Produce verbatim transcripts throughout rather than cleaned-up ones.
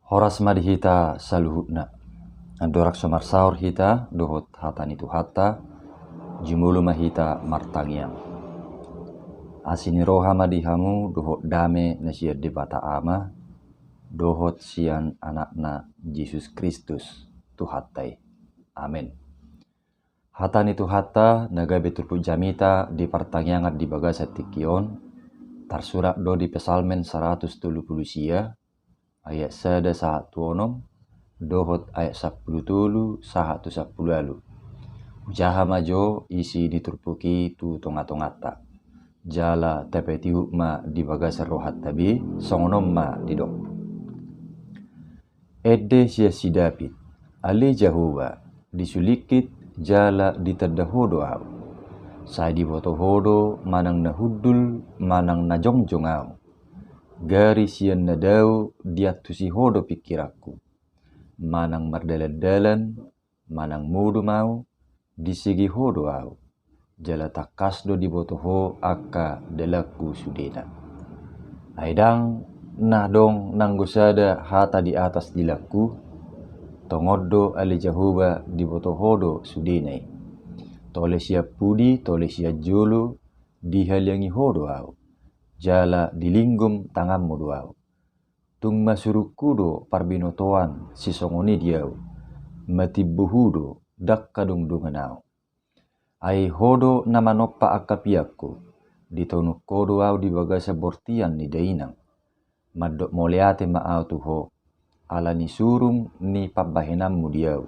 Horas ma di hita saluhutna. Andorang so marsaor hita dohot hata ni Tuhanta, jumolo ma hita martangiang. Asi ni roha ma di hamu dohot dame na sian Debata Ama dohot sian Anakna Jesus Kristus Tuhanta i. Amen. Hata ni Tuhanta na gabe turpuk jamita di partangiangan di bagasan tingki on, tarsurat do di Psalmen saratus tolu pulu sia, ayat sada sahat tu onom, dohot ayat sampulu tolu sahat tu sampulu ualu. Hujaha ma jo isi ni turpuk i tu tonga-tonganta. Jala tapatihut ma di bagasan rohanta be, songon on ma didok. Ende sian si Daud. Ale Jahowa, disulingkit jala ditanda Ho do ahu. Sai diboto Ho do manang na hundul manang na jongjong ahu. Gari sian na dao diantusi Ho do pingkiranku. Manang mardalan-dalan, manang modom ahu, disege Ho do ahu. Jala tangkas do diboto Ho angka dalanku sudena. Ai ndang na adong nanggo sada hata di atas dilangku, tongon do ale Jahowa diboto Ho do sudena i. Tole sian pudi, tole sian jolo, dihaliangi Ho do ahu. Jala dilinggom tanganmu do ahu. Tung masurungku do parbinotoan sisongon i di ahu, matimbo Ho do, ndang adong dongan ahu. Ai Ho do na manompa angka piangku, ditonuk Ho do ahu di bagasan bortian ni dainang. Mandok mauliate ma ahu tu Ho, ala ni surung ni pambahenanmu di ahu.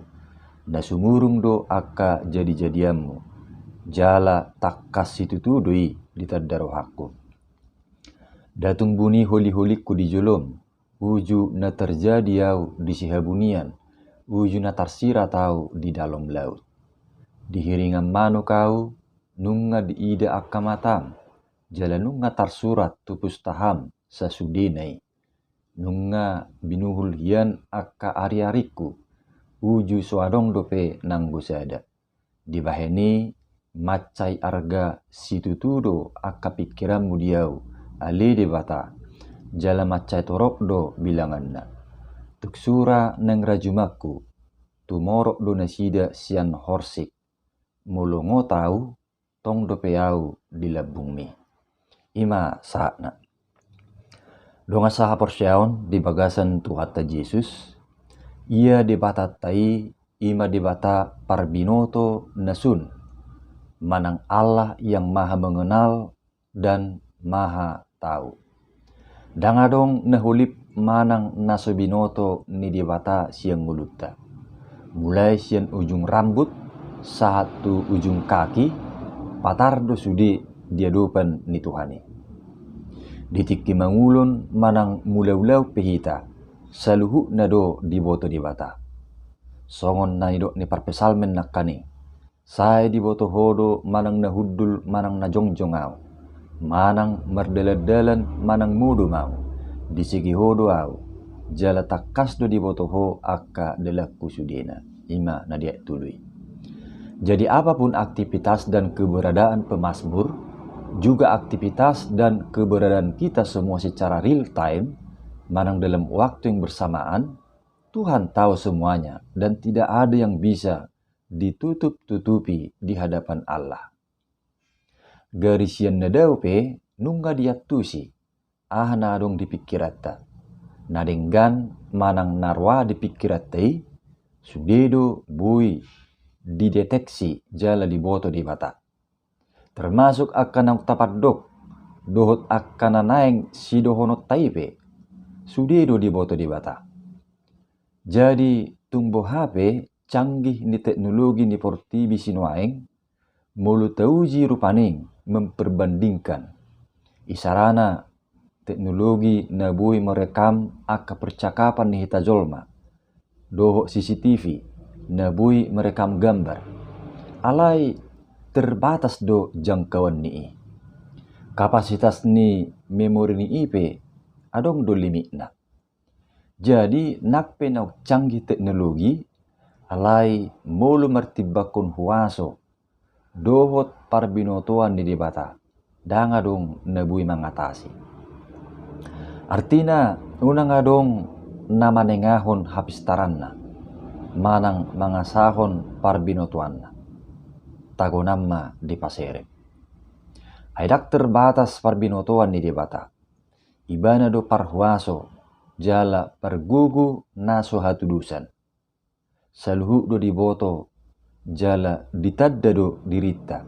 Na sumurung do angka jadi-jadianmu, jala tangkas situtu do i ditanda rohangku. Ndang tung buni holi-holingku di jolom, uju na tarjadi ahu di sihabunian, uju na tarsirat ahu di dalam laut. Di hiringan manuk ahu, nunga diida angka matam, jala nunga tarsurat tu pustaham sasudena i. Nunga binuhul hian angka ari-aringku, uju so adong dope nanggo sada. Dibahen i mansai arga situtu do angka pingkiranmu di ahu, ale Debata, jala mansai torop do bilanganna. Tung sura naeng rajumanku, tumorop do nasida sian horsik. Molo ngot ahu, tong dope ahu di lambungmi. I ma sahatna. Dongan sahaporseaon di bagasan Tuhanta Jesus, Ia Debatanta i, i ma Debata parbinoto na sun, manang Allah yang Maha Mengenal dan Maha Tahu. Ndang adong na holip manang na so binoto ni Debata sian ngolunta. Mulai sian ujung rambut sahat tu ujung kaki, patar do sude di adopan ni Tuhan i. Di tingki mangulon manang mulaulaon pe hita, saluhutna do diboto Debata. Songon na nidok ni parpsalmen nangkaning, sai diboto Ho do manang na hundul manang na jongjong ahu, manang mardalandalan manang modom ahu, disege Ho do ahu, jala tangkas do diboto Ho angka dalanku sudena. I ma na di ayat tolu i. Jadi apapun aktivitas dan keberadaan pemazmur, juga aktivitas dan keberadaan kita semua secara real time, manang dalam waktu yang bersamaan, Tuhan tahu semuanya dan tidak ada yang bisa ditutup-tutupi di hadapan Allah. Gari sian na dao pe nunga diantusi aha na adong di pingkiranta. Na denggan manang na roa di pingkiranta i, sude do boi dideteksi jala diboto Debata. Termasuk angka naung tapandok dohot angka na naeng sidohononta i pe, sude do diboto Debata. Jadi tung boha pe canggih ni teknologi ni portibi sinuaeng, molo tauji rupani memperbandingkan, isarana teknologi na boi merekam angka percakapan ni hita jolma, dohot C C T V na boi merekam gambar, alai terbatas do jangkauan ni i. Kapasitas ni memori ni i pe adong do limitna. Jadi nang pe naung canggih teknologi, alai molo martimbangkon huaso dohot parbinotoan ni Debata, ndang adong na boi mangatasi. Artina, unang adong na manengahon hapistaranna, manang mangasahon parbinotoanna. Tagonan ma dipaserep. Ai ndang terbatas parbinotoan ni Debata. Ibana do parhuaso jala pargogo na so hatudosan. Saluhut do diboto jala ditanda do dirinta.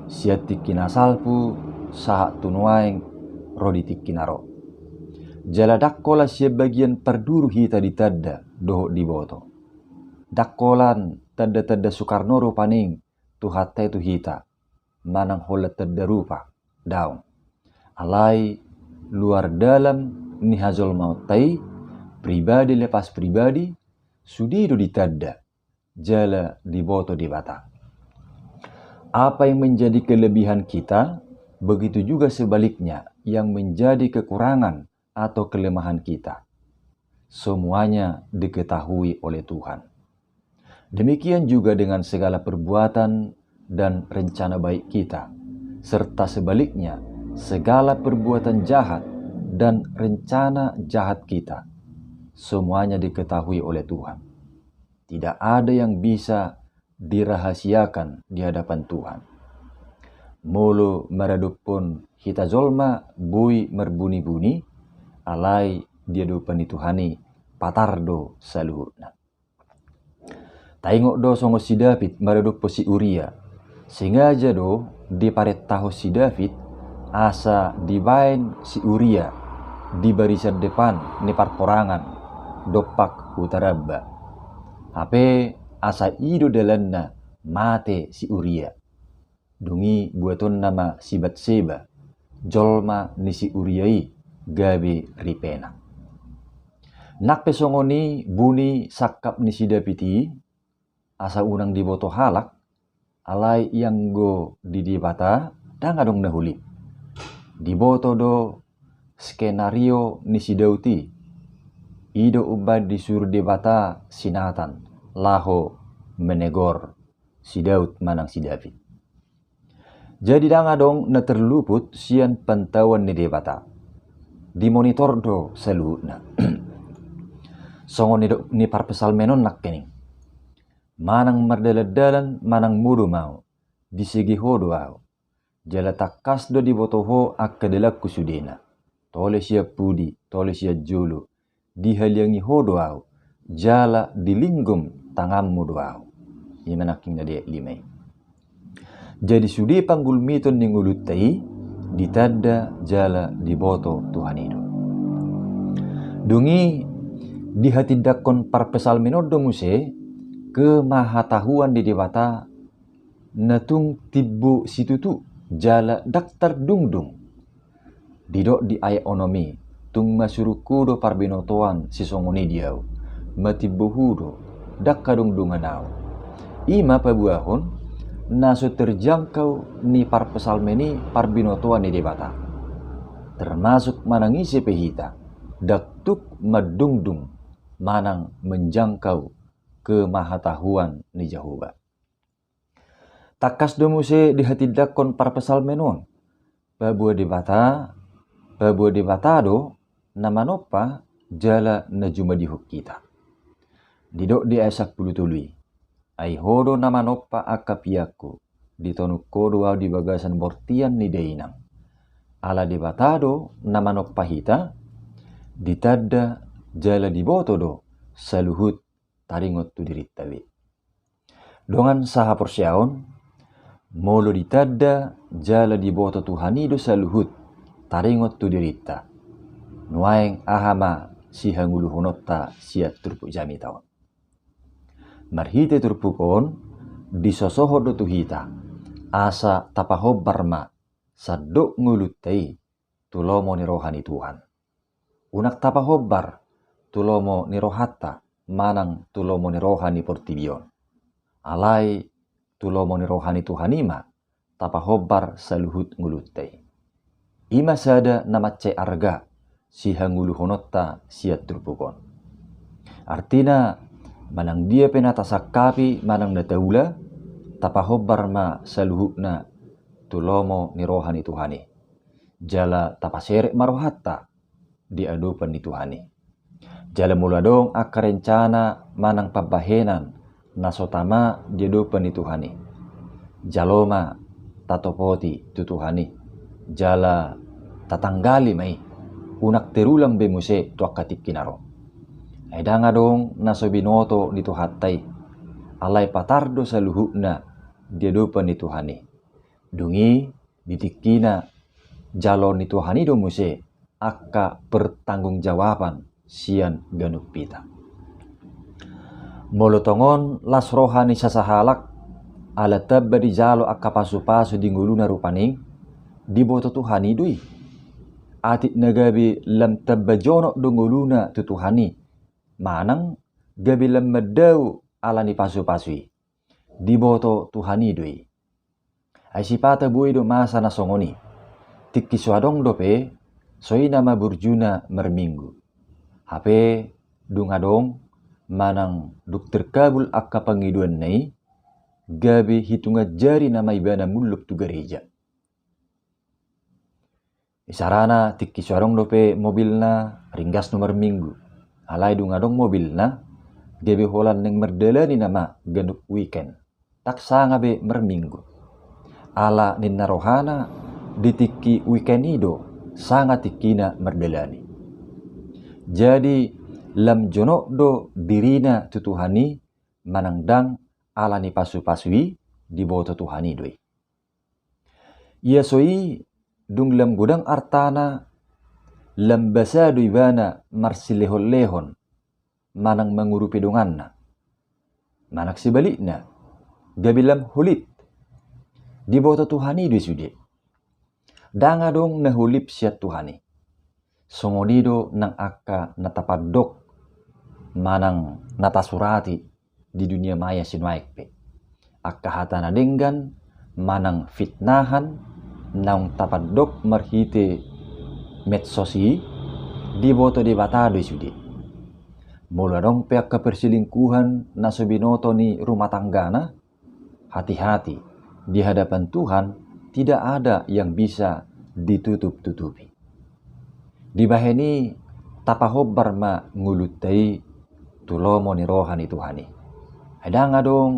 Sian tingki na salpu sahat tu nuaeng ro di tingki na ro. Jala ndang holan sian bagian parduru hita ditanda dohot diboto. Ndang holan tanda-tanda Soekarno do paning Tuhanta i tu hita, manang holan tanda rupa, daong. Alai luar dalam ni hajolmaonta i, pribadi lepas pribadi, sude do ditanda jala diboto Debata. Apa yang menjadi kelebihan kita, begitu juga sebaliknya yang menjadi kekurangan atau kelemahan kita. Semuanya diketahui oleh Tuhan. Demikian juga dengan segala perbuatan dan rencana baik kita, serta sebaliknya, segala perbuatan jahat dan rencana jahat kita. Semuanya diketahui oleh Tuhan. Tidak ada yang bisa dirahasiakan di hadapan Tuhan. Molo maradophon hita jolma boi marbuni-buni, alai di adopan ni Tuhan i patar do saluhutna. Taingot do songon si David maradophon si Uria. Sengaja do diparentahon si David asa dibaen si Uria di barisan depan ni parporangan dompak huta Raba. Hape asa i do dalanna mate si Uria. Dung i buatonna ma si Batseba, jolma ni si Uria i, gabe ripena. Nang pe songon i buni sangkap ni si David i, asa unang diboto halak, alai ianggo di Debata, ndang adong na hulim. Diboto do skenario ni si Daud i. I do umbaen disuru Debata si Natan laho menegor si Daud manang si David. Jadi ndang adong na terluput sian pantauan ni Debata. Dimonitor do saluhutna. Songon nidok ni parpsalmen on nangkining. Manang mardalan-dalan, manang modom ahu, disege ho do ahu. Jala tangkas do diboto ho angka dalanku sudena. Tole sian pudi, tole sian jolo, dihaliangi ho do ahu, jala dilinggom tanganmu do ahu. I ma nangkin na di ayat lima i. Jadi sude panggulmiton ni ngolunta i, ditanda jala diboto Tuhan i do. Dung i dihatindangkon parpsalmen on do muse, kemahatahuan ni Debata na tung timbo situtu jala ndang tardungdung. Didok di ayat onom i, tung masurung ho do parbinotoan sisongon i di ahu, matimbo hu do, ndang adong dongan ahu. I ma paboahon na so terjangkau ni parpsalmen i parbinotoan ni Debata. Termasuk manang ise pe hita, ndang tuk mandungdung manang menjangkau kemahatahuan ni Jahowa. Tangkas do muse dihatindangkon parpsalmen on. Paboa Debata, paboa Debata do na manompa jala na jumadihon hita. Didok di ayat sampulu tolu i. Ai ho do na manompa angka piakku, ditonung ho do ahu di bagasan bortian ni dainang. Ala Debata do na manompa hita, ditanda jala diboto do saluhut taringot tu dirinta be. Dongan sahaporseaon, molo ditanda jala diboto Tuhan i do saluhut taringot tu dirinta, nuaeng aha ma sihangoluhononta sian turpuk jamita on? Marhite turpuk on, disosohon do tu hita asa tapahombar ma sandok ngolunta i tu lomo ni roha ni Tuhan. Unang tapahombar tu lomo ni rohanta manang tu lomo ni roha ni portibi on. Alai tu lomo ni roha ni Tuhan i ma tapahombar saluhut ngolunta i. I ma sada na mansai arga sihangoluhononta sian turpuk on. Artina, manang dia pe na tasangkapi manang na taula, tapahombar ma saluhutna tu lomo ni roha ni Tuhan i. Jala tapaserep ma rohanta di adopan ni Tuhan i. Jala molo adong angka rencana manang pambahenan na so tama di adopan ni Tuhan i, jalo ma tatopoti tu Tuhan i, jala tatanggali ma i, unang terulang be muse tu angka tingki na ro. Ai ndang adong na so binoto ni Tuhanta i, alai patar do saluhutna di adopan ni Tuhan i. Dung i di tingkina jaloon ni Tuhan i do muse angka pertanggungjawaban sian ganup hita. Molo tongon las roha ni sasahalak ala tamba dijalo angka pasupasu di ngoluna rupani, diboto Tuhan i do i. Atik na gabe lam tamba jonok do ngoluna tu Tuhan i, manang gabe lam mandao ala ni pasupasu i, diboto Tuhan i do i. Ai sipata boi do masa na songon i. Tingki so adong dope, so i nama burjuna marminggu. Hape dung adong manang dung terkabul angka pangidoanna i, gabe hitungan jari nama ibana mullop tu gareja. Isarana tingki so adong dope mobilna, ringgas do marminggu. Alai dung adong mobilna, gabe holan naeng mardalani nama ganup weekend. Ndang sanga be marminggu. Ala ninna rohana di tingki weekend i do sanga tingkina mardalani. Jadi lam jonok do dirina tu Tuhan i manang ndang ala ni pasupasu i, diboto Tuhan i do i. Ia so i dung lam godang artana, lam basa do ibana marsilehonlehon manang mangurupi donganna. Manang sebalikna, gabe lam holip, diboto Tuhan i do i sude. Ndang adong na holip sian Tuhan i. Songon i do nang angka na tapandok manang na tasurati di dunia maya sinuaeng pe. Angka hata na denggan manang fitnahan naung tapandok marhite medsos i, diboto Debata do i sude. Molo adong pe angka perselingkuhan na so binoto ni rumah tanggana, hati-hati, di hadapan Tuhan tidak ada yang bisa ditutup-tutupi. Dibahen i tapahombar ma ngolunta i tu lomo ni roha ni Tuhan i. Ai ndang adong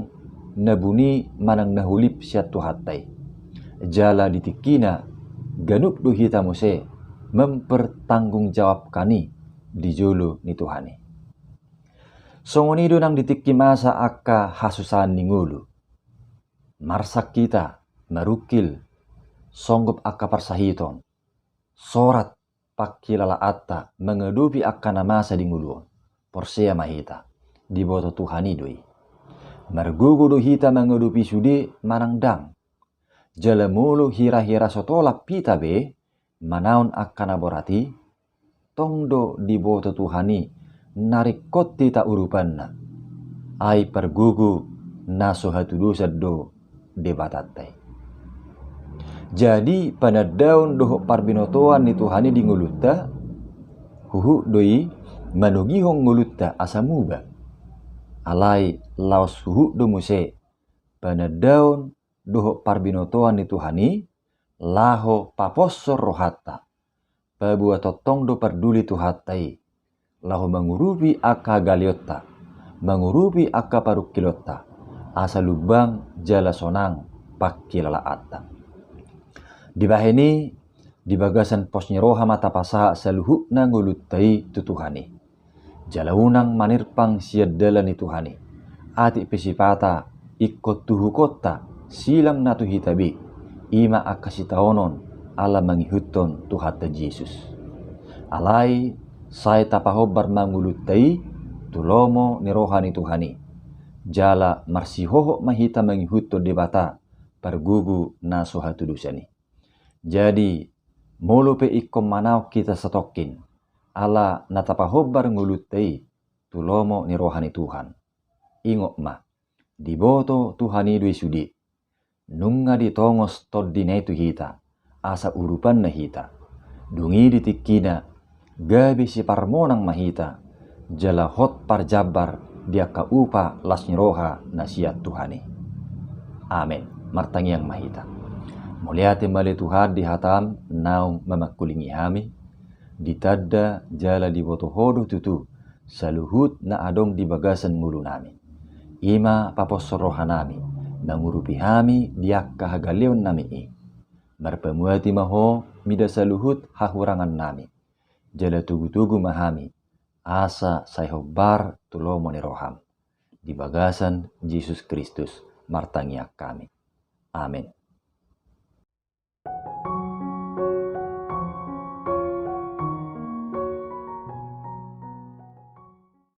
na buni manang na holip sian Tuhanta i. Jala di tingkina ganup do hita muse mempertanggungjawabkan i di jolo ni Tuhan i. Songon i do nang di tingki masa angka hasusaan ni ngolu. Marsak hita, marungkil, songgop angka parsahiton, sorat pangkilalaanta mangadopi angka na masa di ngolu on. Porsea ma hita, diboto Tuhan i do i. Margogo do hita mangadopi sude manang ndang. Jala molo hira-hira so tolap hita be manaon angka na borat i, tong do diboto Tuhan i na ringkot hita urupanna. Ai pargogo na so hatudosan do Debatanta i. Jadi panandaon dohot parbinotoan ni Tuhan i di ngolunta, huhut do i manogihon ngolunta asa muba. Alai laos huhut do muse panandaon dohot parbinotoan ni Tuhan i, laho paposhon rohanta. Paboa tongtong do parduli Tuhanta i, laho mangurupi angka hagaleonta, mangurupi angka parungkilonta, asa lumbang jala sonang pangkilalaanta. Dibahen i, di bagasan pos ni roha ma tapasahat saluhutna ngolunta i tu Tuhan i. Jala unang manirpang sian dalan ni Tuhan i. Atik pe sipata ingkon tuhukonta silang na tu hita be, i ma angka sitaonon ala mangihuthon Tuhanta Jesus. Alai sai tapahombar ma ngolunta i tu lomo ni roha ni Tuhan i. Jala marsihohot ma hita mangihuthon Debata pargogo na so hatudosan i. Jadi molo pe ingkon manaon hita satongkin ala na tapahombar ngolunta i tu lomo ni roha ni Tuhan, ingot ma, diboto Tuhan i do i sude. Nunga ditongos tondina i tu hita asa urupanna hita. Dung i di tingkina gabe siparmonang ma hita jala hot parjambar di angka upa las ni roha na sian Tuhan i. Amen. Martangiang ma hita. Mauliate ma ale Tuhan di hataM naung mamangkulingi hami, ditanda jala diboto Ho do tutu saluhut na adong di bagasan ngolunami. I ma paposhon rohanami, mangurupi hami di angka hagaleonnami i. Marpamuati ma Ho mida saluhut hahurangannami. Jala togutogu ma hami, asa sai hombar tu lomo ni roham. Di bagasan Jesus Kristus martangiang hami. Amen.